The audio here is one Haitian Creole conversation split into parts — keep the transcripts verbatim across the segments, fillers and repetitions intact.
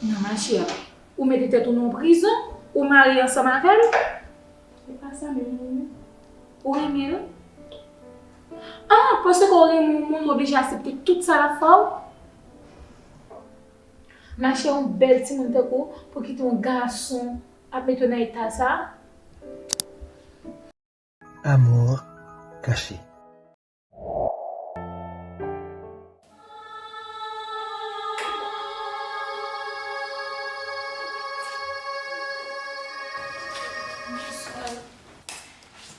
Non, ma chère, ou mete tèt ou nan prizon, ou marye ansanm avè l. E pa sa menm, non. Ou renmen l? Ah, paske ou renmen yon moun, ou oblije aksepte tout sa l ap fè w? Ma chère, yon bèl timoun tankou w pou kite yon gason ap mete w nan eta sa? Amour caché.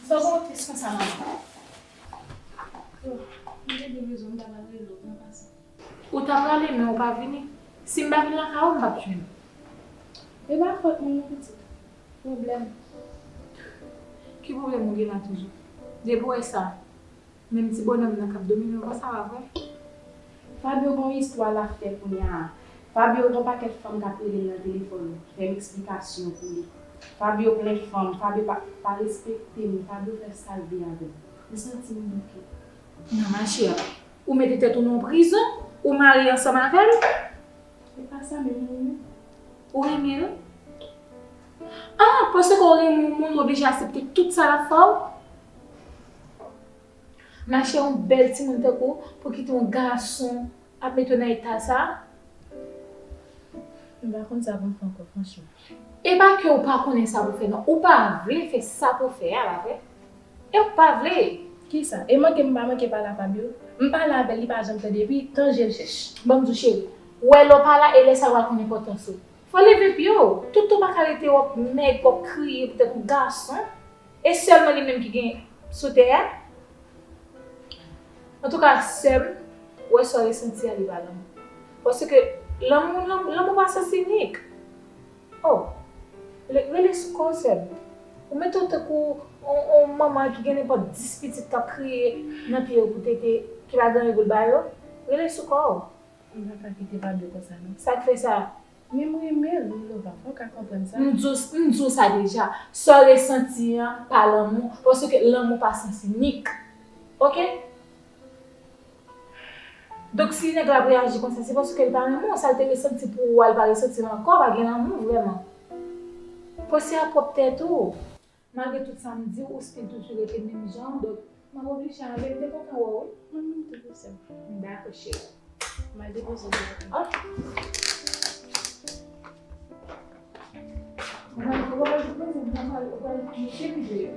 Sa w gon tris konsa, manman? Oh, m te gen rezon, m ta pral rele w nan pase. Ou ta prale, men ou pa vini. Si m pa vin lakay ou, m p ap jwenn ou. E pa fòt mwen non, pitit. Pwoblèm. Ki pwoblèm ou gen la toujou? Depi w wè sa, menm ti bonòm nan k ap domine w konsa, pa vre? Fabio gon istwa l ap fè kounye a. Fabio gon pakèt fanm k ap rele l nan telefòn, fè m eksplikasyon pou li. Fabio plen fanm, Fabio pa, pa respekte m, Fabio fè sa l vle avè m. M santi m bouke. Non, ma chère, ou mete tèt ou nan yon prizon, ou marye ansanm avè l. E pa sa menm, non. Ou renmen l? Ah, paske ou renmen yon moun, ou oblije aksepte tout sa l ap fè w? Ma chère, yon bèl timoun tankou w pou kite yon gason ap mete w nan eta sa? M pa konn sa pou m fè ankò, franchman. E pa ke ou pa konnen sa pou fè, non. Ou pa vle fè sa pou fè a, pa vre? E ou pa vle. Kisa? E manke m pa manke pale a Fabio? M pale avè l, li pa janm tande, epi tan je l chèch. Ban m di w, cheri, ou wè lè w pa la, e lè sa a w pral konn enpòtans ou. Fò w leve pye w. Toutan w pa ka rete w ap mèg, w ap kriye poutèt yon gason. E sèlman li menm ki gen sou tè a. Antouka, sè m, ou wè sa w resanti a, li pa lanmou. Paske lanmou, lanmou, lanmou pa sans inik. Oh, rele sou kò w, sè m. Ou mete w tankou yon, yon manman ki gen nenpòt dis pitit k ap kriye nan pye yo pou tete, ki pa gen anyen pou l ba yo. Rele sou kò w. M pa ka kite Fabio konsa, non. Sa k fè sa? Men m renmen l, Milovan, fò w ka konprann sa. M di w, m di w sa deja. Sa w resanti an, pa lanmou, paske lanmou pa sans inik. Oke? Donk, si nèg la ap reyaji konsa, se paske l pa renmen w. Sa l te resanti pou ou a, l pa resanti l ankò, pa gen lanmou vrèman. Panse a pwòp tèt ou. Malgre tout sa m di w, ou still toujou rete menm jan, donk, m ap oblije ale, m te kontan wè w, wi. Mwen menm tou, wi, sè m. Dakò, cheri. M al depoze w. Ok. Mwen, ou pral depoze m, mwen pral, ou pral mete videyo.